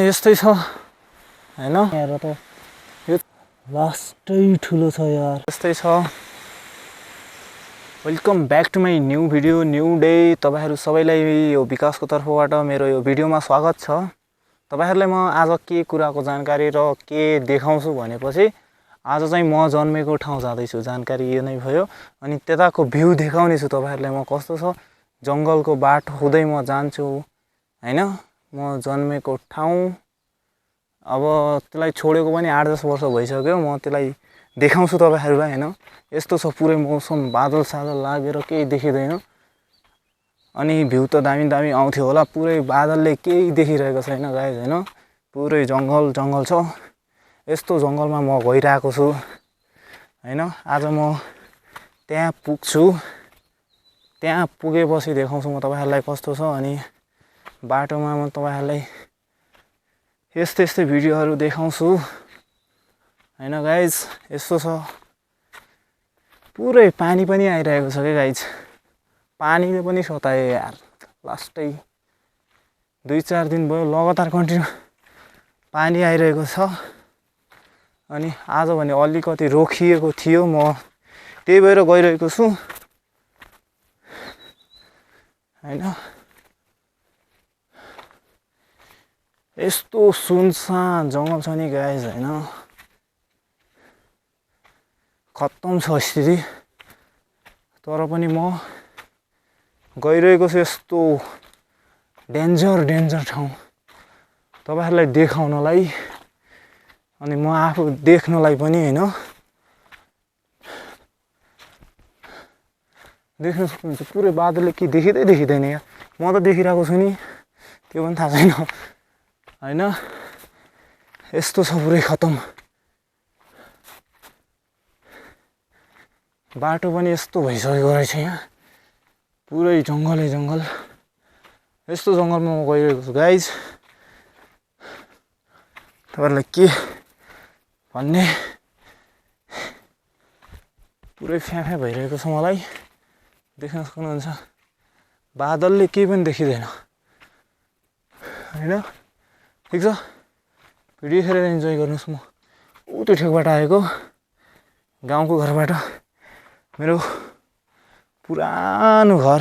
यस्तै छ हैन यार त यो लास्टै ठुलो छ यार यस्तै छ welcome back to my new video new day तपाईहरु सबैलाई यो विकासको तर्फबाट मेरो यो भिडियोमा स्वागत छ तपाईहरुलाई म आज के कुराको जानकारी र के देखाउँछु भनेपछि आज चाहिँ म जन्मेको ठाउँ जाँदै छु जानकारी यो नै भयो अनि त्यताको भ्यू देखाउने छु तपाईहरुलाई म कस्तो छ जंगलको बाटो हुँदै म जान्छु हैन म जन्मेको ठाउँ अब त्यसलाई छोडेको पनि 8-10 वर्ष भइसक्यो म त्यसलाई देखाउँछु तपाईहरुलाई हैन यस्तो छ पुरै मौसम बादल सादल लागेर केही देखिदैन अनि भ्यू त दामी दामी आउँथ्यो होला पुरै बादलले केही देखिरहेको छैन गाइस हैन पुरै जंगल जंगल छ यस्तो जंगलमा म गइराको छु हैन आज म त्यहाँ पुग्छु त्यहाँ पुगेपछि देखाउँछु म तपाईहरुलाई कस्तो छ अनि बाटोमा म तपाईहरुलाई यस्तै भिडियोहरु देखाउँछु हैन गाइस यस्तो छ पुरै पानी पनि आइरहेको छ के गाइस पानीले पनि सतायो यार लास्टै 2-4 दिन भयो लगातार कन्टिन्यू पानी आइरहेको छ अनि आज भने अलिकति रोकिएको थियो म त्यही भएर गइरहेको छु हैन यस्तो सुनसान जंगल छ नि गाइस हैन खत्तम छ स्थिति तर पनि म गइरहेको छु यस्तो डेन्जर ठाउँ तपाईहरुलाई देखाउनलाई अनि म आफू देख्नलाई पनि हैन देख्न सक्नुहुन्छ पुरै बादलले के देखिदैन यार म त देखिरहेको छु नि त्यो पनि थाहा छैन हैन यस्तो छ पुरै खत्तम बाटो पनि यस्तो भइसकेको रहेछ यहाँ पुरै जंगलै जंगल यस्तो जंगलमा म गइरहेको छु गाइस तपाईहरुलाई के भन्ने पुरै फ्याफ्या भइरहेको छ मलाई देख्न सक्नुहुन्छ बादलले केही पनि देखिदैन हैन ठीक छ भिडियो हेरेर इन्जोय गर्नुस् म उतै ठेकबाट आएको गाउँको घरबाट मेरो पुरानो घर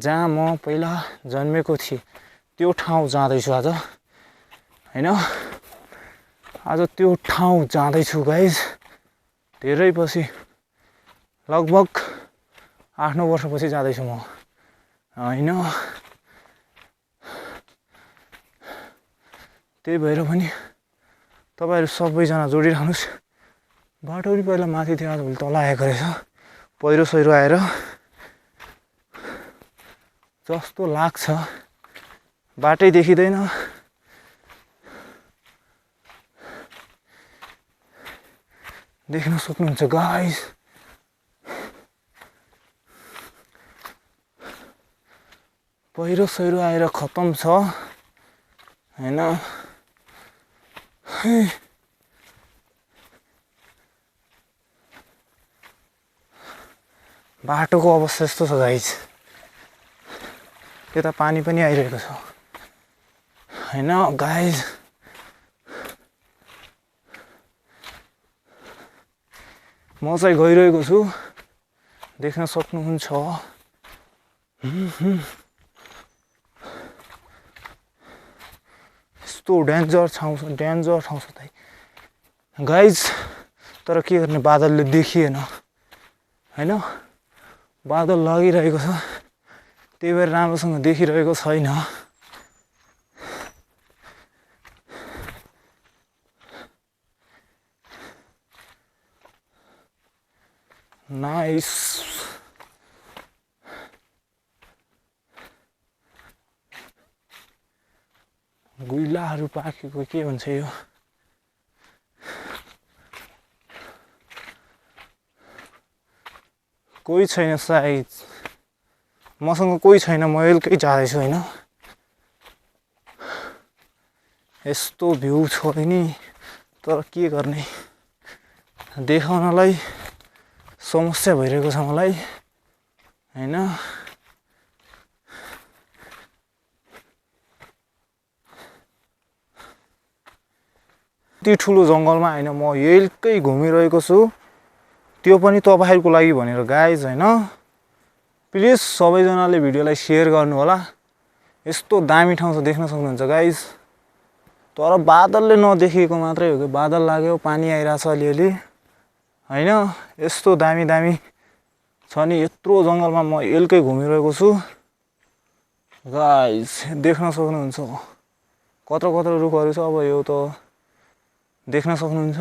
जहाँ म पहिला जन्मेको थिएँ त्यो ठाउँ जाँदै छु आज हैन आज त्यो ठाउँ जाँदै छु गाइस धेरै पछि लगभग 8-9 वर्षपछि जाँदै छु म हैन त्यही भएर पनि तपाईहरु सबैजना जोडिराख्नुस् बाटो पनि पहिला माथि थियो आज भोलि तल आएको रहेछ पहिरो सहिरो आएर जस्तो लाग्छ बाटै देखिदैन देख्न सक्नुहुन्छ गाइस पहिरो सहिरो आएर खत्तम छ हैन बाटोको अवस्था यस्तो छ गाइस यता पानी पनि आइरहेको छ हैन गाइस म चाहिँ गइरहेको छु देख्न सक्नुहुन्छ यस्तो डेन्जर ठाउँ छ त गाइस तर के गर्ने बादलले देखिएन हैन बादल लागिरहेको छ त्यही भएर राम्रोसँग देखिरहेको छैन नाइस गुइलाहरु पाकेको के भन्छ यो कोही छैन सायद मसँग कोही छैन म एकै जाँदैछु हैन यस्तो भ्यू छ नि तर के गर्ने देखाउनलाई समस्या भइरहेको छ मलाई हैन यति ठुलो जङ्गलमा हैन म यहीकै घुमिरहेको छु, त्यो पनि तपाईहरुको लागि भनेर गाइज हैन। प्लिज सबैजनाले भिडियोलाई शेयर गर्नु होला। यस्तो दामी ठाउँ छ देख्न सक्नुहुन्छ गाइज। तर बादलले नदेखिएको मात्रै हो कि बादल लाग्यो पानी आइराछ अलिअलि हैन। यस्तो दामी दामी छ नि, यत्रो जङ्गलमा म एलकै घुमिरहेको छु गाइज, देख्न सक्नुहुन्छ कत्रो कत्रो रुखहरु छ। अब यो त देख्न सक्नुहुन्छ।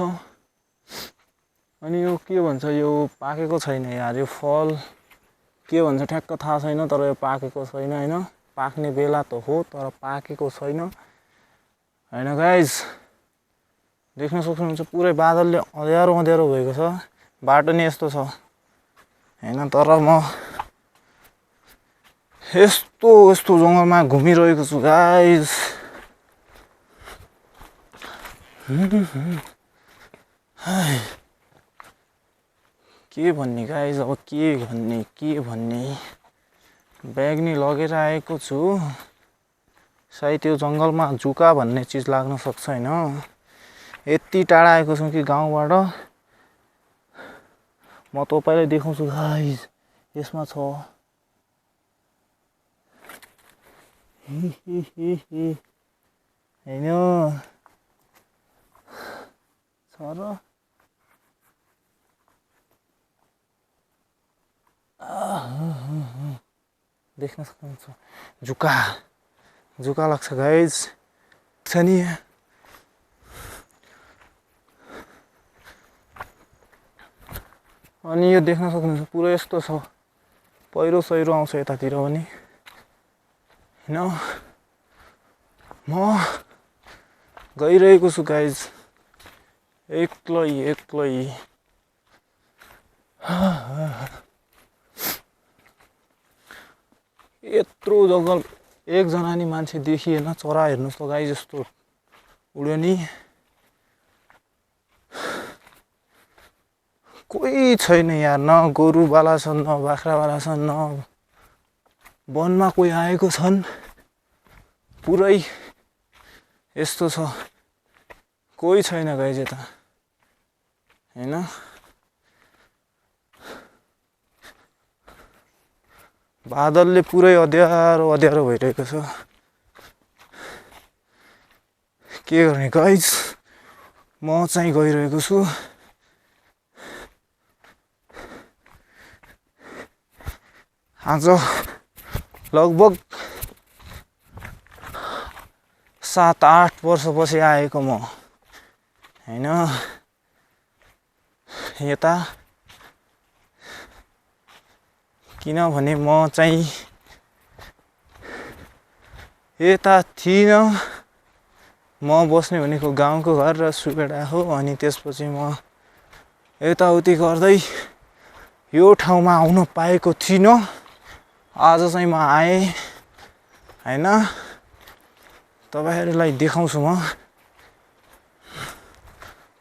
अनि यो के भन्छ, यो पाकेको छैन यार, यो फल के भन्छ ठ्याक्क थाहा छैन, तर यो पाकेको छैन हैन। पाक्ने बेला त हो तर पाकेको छैन हैन गाइज। देख्न सक्नुहुन्छ पुरै बादलले अँध्यारो अँध्यारो भएको छ, बाटो नि यस्तो छ हैन। तर म यस्तो जङ्गलमा घुमिरहेको छु गाइज। के भन्ने गाइज, अब के भन्ने ब्याग नि लगेर आएको छु। सायद त्यो जङ्गलमा जुका भन्ने चीज लाग्न सक्छ हैन। यति टाढा आएको छु कि गाउँबाट। म तपाईलाई देखाउँछु गाइज, यसमा छ हैन छ र। देख्न सक्नुहुन्छ जुका लाग्छ गाइज छ नि। अनि यो देख्न सक्नुहुन्छ पुरै यस्तो छ, पहिरो सहिरो आउँछ यतातिर पनि हैन। म गइरहेको छु गाइज एक्लै। यत्रो जङ्गल एकजना नि मान्छे देखिएन। चरा हेर्नुस् त गाइज यस्तो उड्यो नि, कोही छैन यार। न गोरुवाला छन्, न बाख्रावाला छन्, न वनमा कोही आएको छन्। पुरै यस्तो छ, कोही छैन गाइज यता हैन। बादलले पुरै अँध्यारो अँध्यारो भइरहेको छ। के गर्ने गाइज, म चाहिँ गइरहेको छु। आज लगभग 7-8 वर्षपछि आएको म हैन यता। किनभने म चाहिँ यता थिइन। म बस्ने भनेको गाउँको घर र सुकेडा हो। अनि त्यसपछि म यताउति गर्दै यो ठाउँमा आउन पाएको थिइन। आज चाहिँ म आएँ हैन। तपाईहरुलाई देखाउँछु म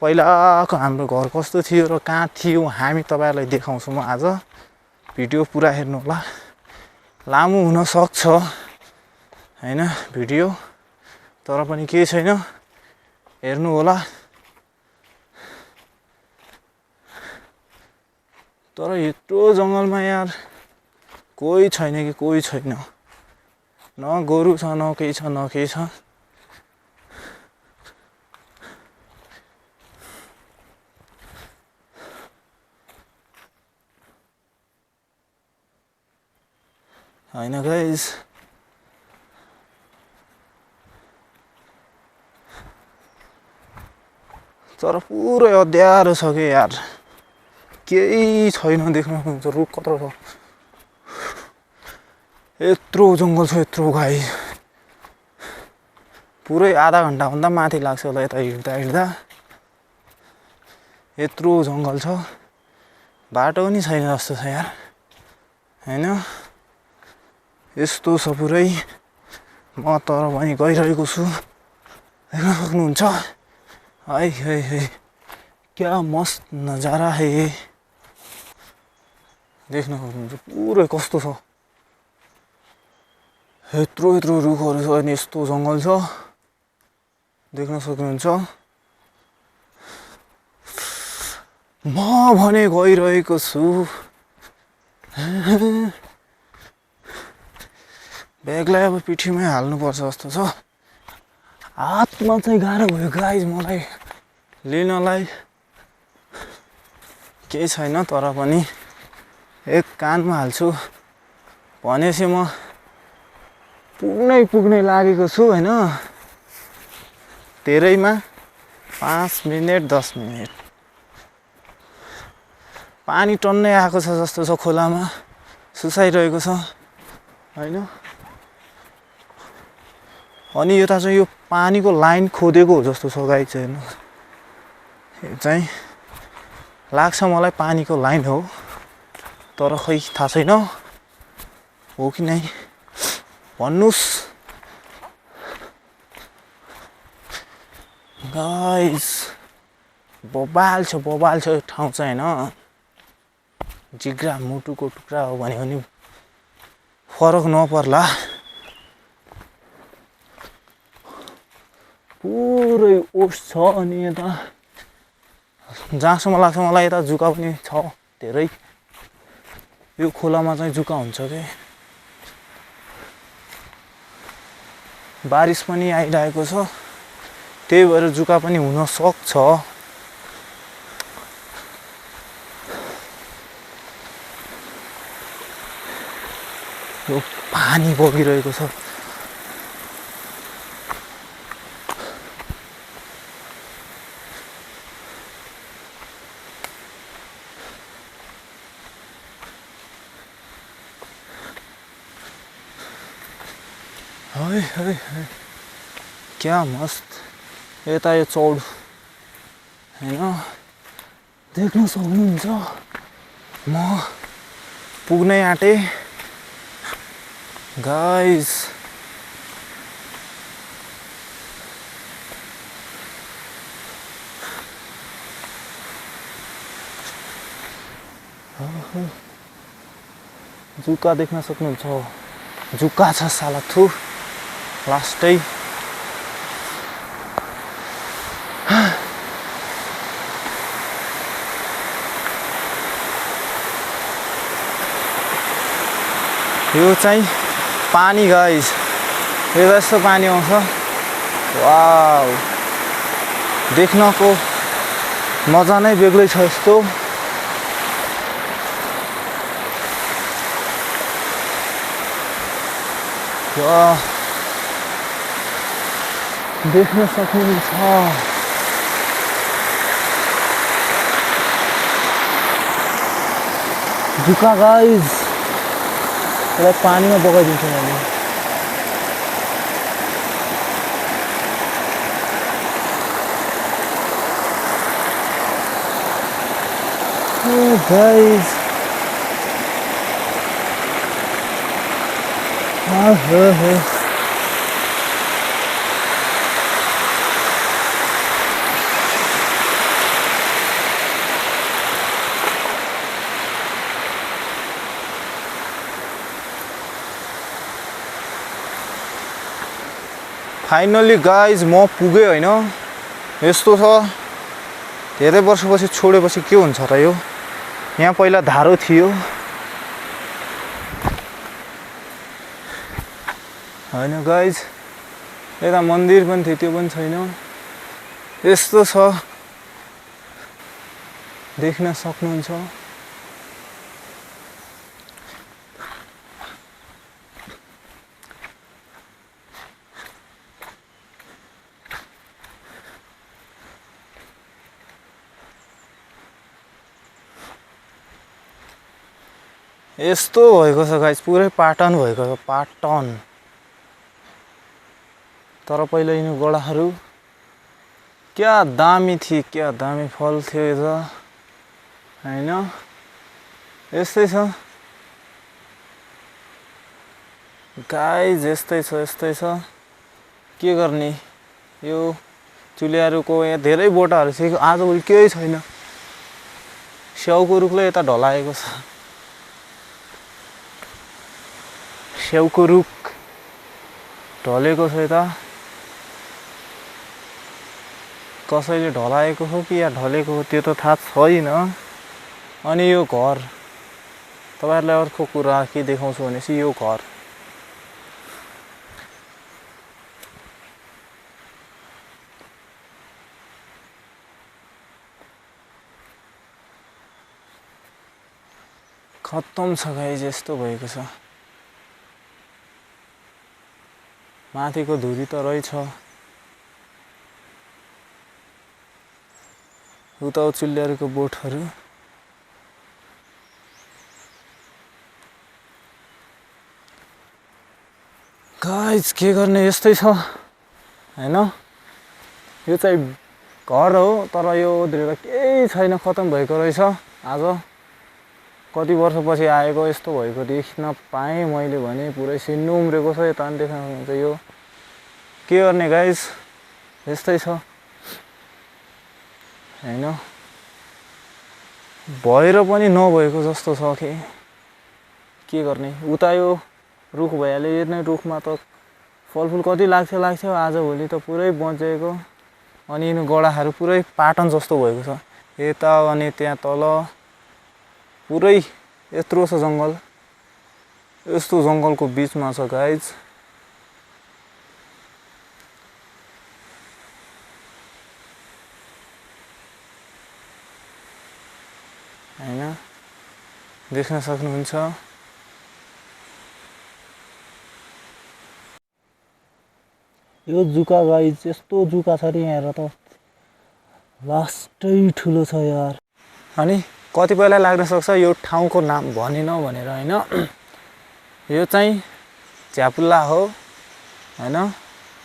पहिलाको हाम्रो घर कस्तो थियो र कहाँ थियो हामी तपाईहरुलाई देखाउँछु म आज। भिडियो पुरा हेर्नु होला, लामो हुन सक्छ हैन भिडियो, तर पनि केही छैन हेर्नु होला। तर यत्रो जङ्गलमा यार कोही छैन कि कोही छैन। न गोरु छ, न केही छ, न केही छ। हैन गाइज। तर पुरै अँध्यारो छ के यार, केही छैन। देख्न सक्नुहुन्छ रुख कत्रो छ, यत्रो जङ्गल छ यत्रो गाइज। पुरै आधा घण्टा भन्दा माथि लाग्छ होला यता हिँड्दा। यत्रो जङ्गल छ, बाटो पनि छैन जस्तो छ यार हैन। यस्तो छ पुरै। म तर पनि गइरहेको छु, देख्न सक्नुहुन्छ। हाय हाय हाय क्या मस्त नजारा है। देख्न सक्नुहुन्छ पुरै कस्तो छ, यत्रो रुखहरु छ अनि यस्तो जङ्गल छ देख्न सक्नुहुन्छ। म भने गइरहेको छु ब्यागलाई अब पिठीमै हाल्नुपर्छ जस्तो छ हातमा चाहिँ गाह्रो भयो गाइज मलाई लिनलाई केही छैन तर पनि एक कानमा हाल्छु भनेपछि म पुग्नै लागेको छु हैन धेरैमा 5 मिनेट 10 मिनेट पानी टन्नै आएको छ जस्तो छ खोलामा सुसाइरहेको छ हैन अनि यता चाहिँ यो पानीको लाइन खोदेको हो जस्तो छ गाइस हैन यो चाहिँ लाग्छ मलाई पानीको लाइन हो तर खै थाहा छैन हो कि नै भन्नुस् गाइस बबाल छ ठाउँ चाहिँ हैन जिग्रा मुटुको टुक्रा हो भने पनि फरक नपर्ला पुरै ओस छ अनि यता जहाँसम्म लाग्छ मलाई यता जुका पनि छ धेरै यो खोलामा चाहिँ जुका हुन्छ के बारिस पनि आइरहेको छ त्यही भएर जुका पनि हुन सक्छ यो पानी बगिरहेको छ हाय क्या मस्त यता यो चौड हैन देख्न सक्नुहुन्छ म पुग्नै आँटे गाइस जुका देख्न सक्नुहुन्छ जुका छ साला थु लास्टै यो चाहिँ पानी गाइस यो जस्तो पानी आउँछ वाउ देख्नको मजा नै बेग्लै छ यस्तो देख्न सक्नुहुन्छ जुका गाइस यसलाई पानीमा बगाइदिन्छु मैले गाइस फाइनली गाइज म पुगे हैन यस्तो छ धेरै वर्षपछि छोडेपछि के हुन्छ र यो यहाँ पहिला धारो थियो हैन गाइज यता मन्दिर पनि थियो त्यो पनि छैन यस्तो छ देख्न सक्नुहुन्छ यस्तो भएको छ गाइस पुरै पाटन भएको छ पाटन तर पहिला यिनी गोडाहरू क्या दामी थिए क्या दामी फल थियो त हैन यस्तै छ गाइस यस्तै छ के गर्ने यो चुलियाहरूको यहाँ धेरै बोटाहरू छ आजभोलि केही छैन स्याउको रुखले यता ढलाएको छ स्याउको रुख ढलेको छ यता कसैले ढलाएको हो कि या ढलेको हो त्यो त थाहा छैन। अनि यो घर तपाईहरुलाई अर्को कुरा के देखाउँछु भनेपछि यो घर खत्तम छ गाइस, यस्तो भएको छ। माथिको धुरी त रहेछ, उता चुल्ल्याहरूको बोटहरू गाइस के गर्ने, यस्तै छ हैन। यो चाहिँ घर हो तर यो ओद्रेर केही छैन, खत्तम भएको रहेछ। आज कति वर्षपछि आएको यस्तो भएको देख्न पाएँ मैले भने। पुरै सिन्नु उम्रेको छ, यता पनि देख्नुहुन्छ। यो के गर्ने गाइस, यस्तै छ हैन। भएर पनि नभएको जस्तो छ के गर्ने। उता यो रुख भइहाल्यो, यो नै रुखमा त फलफुल कति लाग्थ्यो आजभोलि त पुरै बचेको। अनि यिनी गडाहरू पुरै पाटन जस्तो भएको छ यता, अनि त्यहाँ तल पुरै यत्रो छ जङ्गल। यस्तो जङ्गलको बीचमा छ गाइज। हैन, देख्न सक्नुहुन्छ। यो जुका गाइज, यस्तो जुका छ रे यहाँ त लास्टै ठुलो छ यार। अनि कतिपयलाई लाग्न सक्छ यो ठाउँको नाम भनिन भनेर हैन। यो चाहिँ झ्यापुल्ला हो हैन।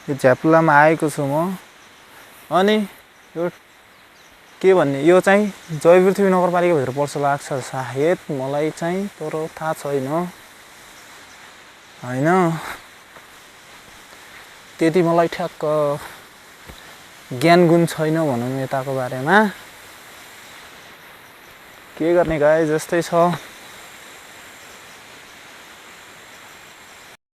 यो झ्यापुल्लामा आएको छु म। अनि यो के भन्ने, यो चाहिँ जयपृथ्वी नगरपालिका भित्र पर्छ लाग्छ सायद मलाई चाहिँ, तर थाहा छैन हैन। त्यति मलाई ठ्याक्क ज्ञान गुण छैन भनौँ यताको बारेमा। के गर्ने गाइस, यस्तै छ।